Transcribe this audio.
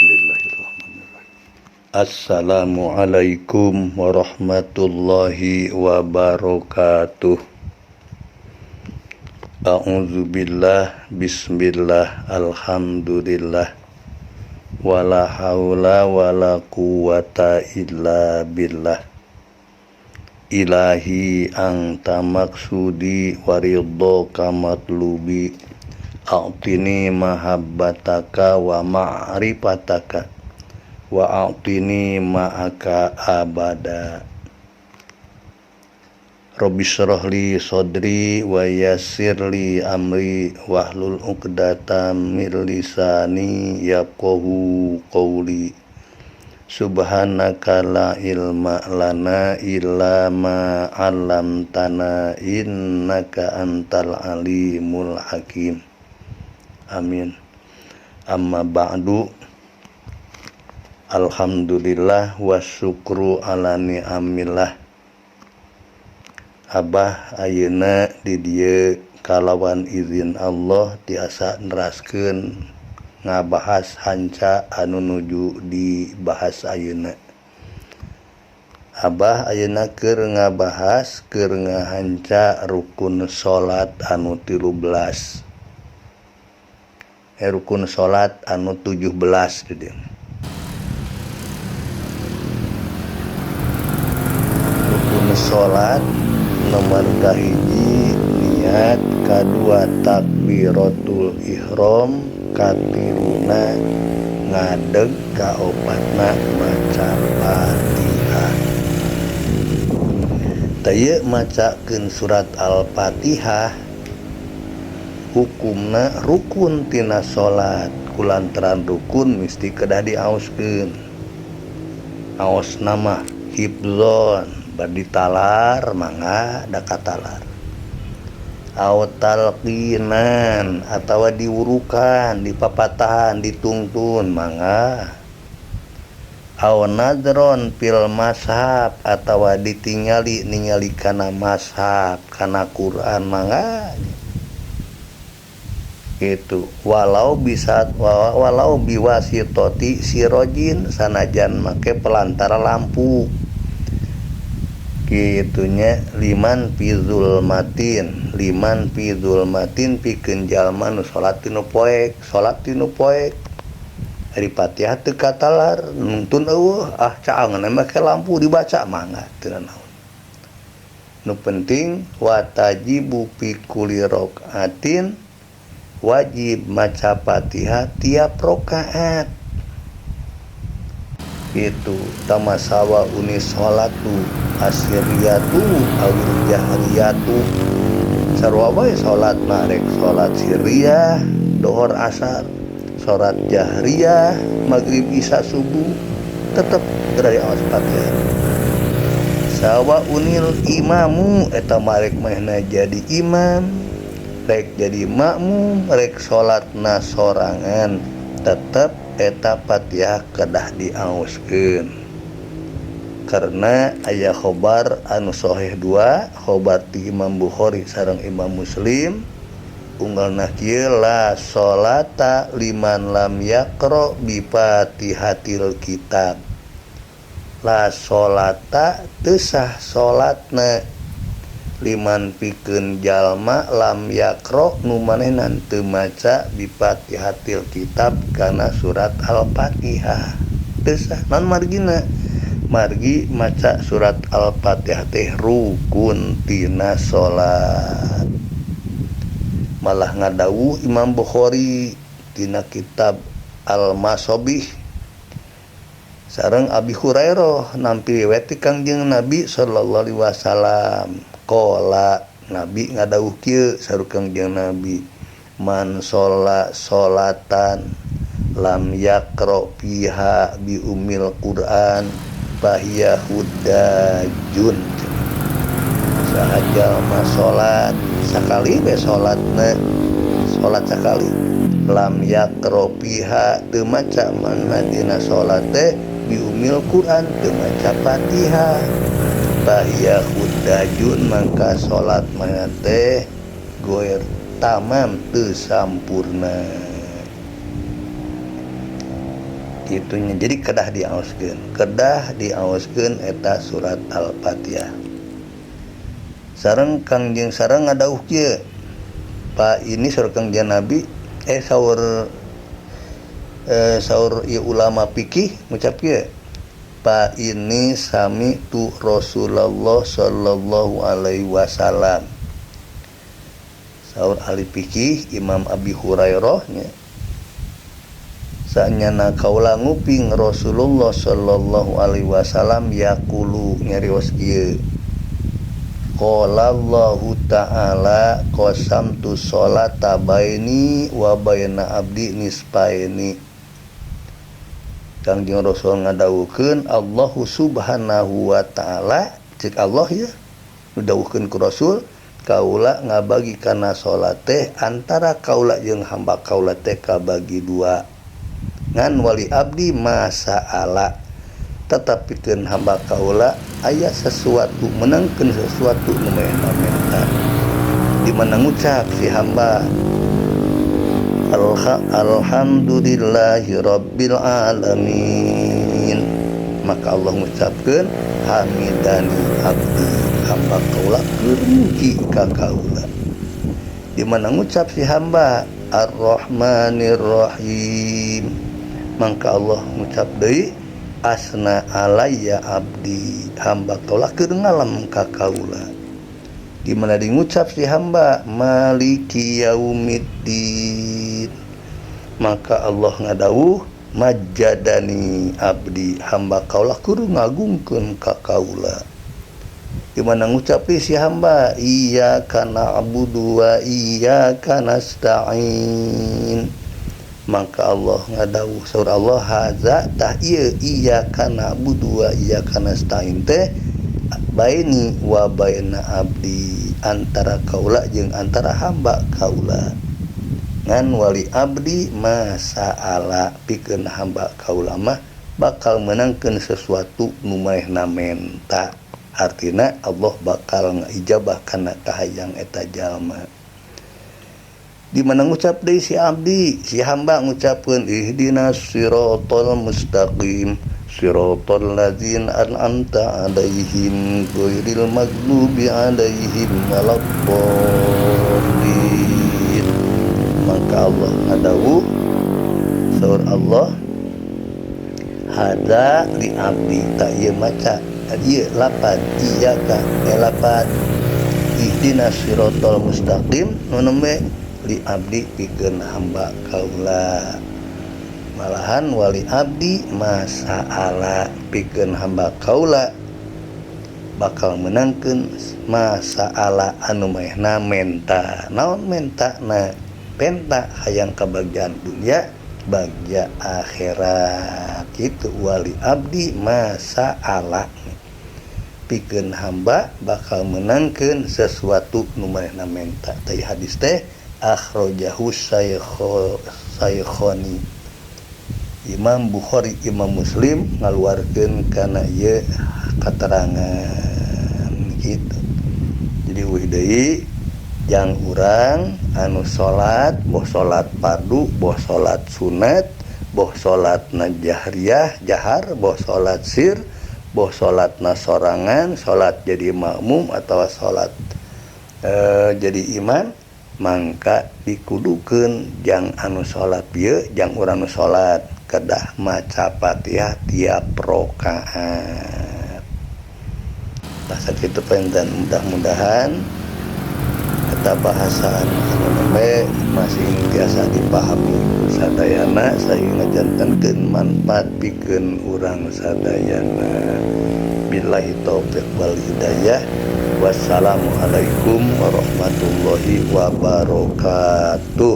Bismillahirrahmanirrahim. Assalamualaikum warahmatullahi wabarakatuh. A'udzubillah, bismillah, alhamdulillah. Wala haula wala quwata illa billah. Ilahi anta maksudi waridhoka matlubi. A'tini mahabbataka wa ma'rifataka wa a'tini ma'aka abada. Rabbi shrah li sadri wa yassir li amri wahlul 'uqdatam min lisani yafqahu qawli. Subhanaka la ilma lana illa ma 'allamtana innaka antal alimul hakim. Amin. Amma ba'du. Alhamdulillah wasyukru ala ni'amillah. Abah ayeuna di dieu kalawan izin Allah tiasa neraskeun ngabahas hanca anu nuju dibahas ayeuna. Abah ayeuna keur ngabahas keur ngahanca rukun salat anu 13. Rukun salat anu 17 di dieu. Rukun salat nomor kahiji niat, kadua takbiratul ihram, katiluna ngadeg, kaopatna maca Fatihah. Tah ieu macakeun surat Al-Fatihah hukumna rukun tina salat, kulantaran rukun mesti kedah diaoskeun. Aos nama hifdzon bari talar mangga da katalar. Aw talqinan atawa diwurukan, dipapatahan, ditungtun mangga. Aw nadron fil mashaf atawa ditingali ningali kana mashaf kana Quran mangga. Gitu. Walau bisa walau biwasitoti sirojin sanajan make pelantara lampu. Gitunya liman fi zulmatin, liman fi zulmatin pikeun jalma nu salat tinu poek, salat tinu poek. Ari Fatihah teu katalar, nuntun eueuh, ah caangan make lampu dibaca mangga teu nanaon. Nu penting watajibu fi kulli rakaatin, wajib maca Fatihah tiap rakaat. Itu tamasawa unis salatu asiriyatu awil jahriyatu. Sarua wae salatna, rek salat sirriyah dohor asar, salat jahriyah maghrib isya subuh tetep dari awas Fatihah. Sawa unil imamu eta marek manehna jadi imam, rek jadi makmum, rek salatna sorangan tetep eta Fatihah kedah diaoskeun. Karena aya khobar anu sahih dua, khobar ti Imam Bukhari sareng Imam Muslim, unggalna kieu la salata liman lam yaqra bi Fatihatil kitab. La salata teu sah salatna liman pikeun jalma lam yaqra nu manehna teu maca bi Fatihatil kitab kana surat Al-Fatihah. Teu sah naon margina? Margi maca surat Al-Fatihah teh rukun tina salat. Malah ngadawuh Imam Bukhari tina kitab Al-Masobih sareng Abi Hurairah nampi riwayat ti Kangjeng Nabi sallallahu alaihi wasallam. Qala Nabi ngadawuh kieu saur Kangjeng Nabi, man sholla sholatan lam yaqra fiha bi ummil Quran fahiya hudajun. Saha jalma salat sakali we salatna, salat sakali lam yaqra fiha teu maca mana dina salat teh bi ummil Quran teu maca Fatihah, fahiya hudajun mangka salat mana teh goer tamam teu sampurna. Itunya jadi kedah diaoskeun, kedah diaoskeun eta surat Al-Fatihah. Sareng Kangjeng sareng ngadawuh kieu. Pak ini saur Kangjeng Nabi saur saur ieu ulama fikih ngucap kieu. Pak ini sami tu Rasulullah sallallahu alaihi wasallam. Saur ahli fikih Imam Abi Hurairah nya. Sanyana kaula nguping Rasulullah sallallahu alaihi wasallam yaqulu nyarios kieu. Qala Allahu ta'ala qasamtu sholata baini wa baina abdi nisfaini. Kangjeng Rasul ngadawuhkeun Allahu subhanahu wa ta'ala cek Allah ya nu dawuhkeun ku Rasul kaula ngabagi kana salat teh antara kaula jeung hamba kaula teh kabagi dua. Ngan wali abdi masaala tetapikeun hamba kaula aya sesuatu menangkeun sesuatu nu menta di mana ngucap si hamba alhamdulillahi rabbil alamin, maka Allah ngucapkeun hamidani abdi, hamba kaula keur muji ka kaula. Di mana ngucap si hamba arrahmanir rahim, maka Allah ngucap deui asna alayya abdi, hamba kaula keur ngalem ka kaula. Di mana diucap si hamba maliki yaumiddin, maka Allah ngadawuh majadani abdi, hamba kaula keur ngagungkeun ka kaula. Di mana ngucap si hamba iyyaka na'budu wa iyyaka nasta'in, maka Allah ngadawuh saur Allah hadza tah ieu iyyaka na'budu wa iyyaka nasta'in teh baini wa baina abdi, antara kaula jeung antara hamba kaula. Ngan wali abdi masaala pikeun hamba kaula mah bakal menangkeun sesuatu nu manehna menta. Artina Allah bakal ngaijabah kana kahayang eta jalma. Di mana ngucap deui si abdi, si hamba ngucapkeun ihdinas siratal mustaqim siratal ladzina an'amta alaihim ghairil maghdubi alaihim waladdallin. Maka Allah ngadawuh saur Allah hadza li abdi, ta ieu maca ieu lapad iyyaka lapad ihdinas siratal mustaqim nu nembe li abdi pikeun hamba kaula. Malahan wali abdi masaala pikeun hamba kaula bakal menangkeun masaala anu manehna menta. Naon mentana? Penta hayang kabagjaan dunya bagja akhirat. Kitu wali abdi masaala pikeun hamba bakal menangkeun sesuatu nu manehna menta. Teh hadis teh akhrajahu Syekhoni, Imam Bukhari, Imam Muslim ngaluarkeun kana ieu katerangan gitu. Jadi eueuh deui jang urang anu salat, boh salat fardu, boh salat sunat, boh salatna jahriyah, jahar, boh salat sir, boh salatna sorangan, salat jadi makmum atawa salat jadi imam, mangka dikudukeun jang anu salat ieu jang urang nu salat kedah maca Fatihah tiap rakaat. Tah sakitu panten, mudah-mudahan eta bahasan anu nembe masih tiasa dipahami ku sadayana sehingga jantenkeun manfaat pikeun urang sadayana. Billahi taufik wal hidayah. Wassalamualaikum warahmatullahi wabarakatuh.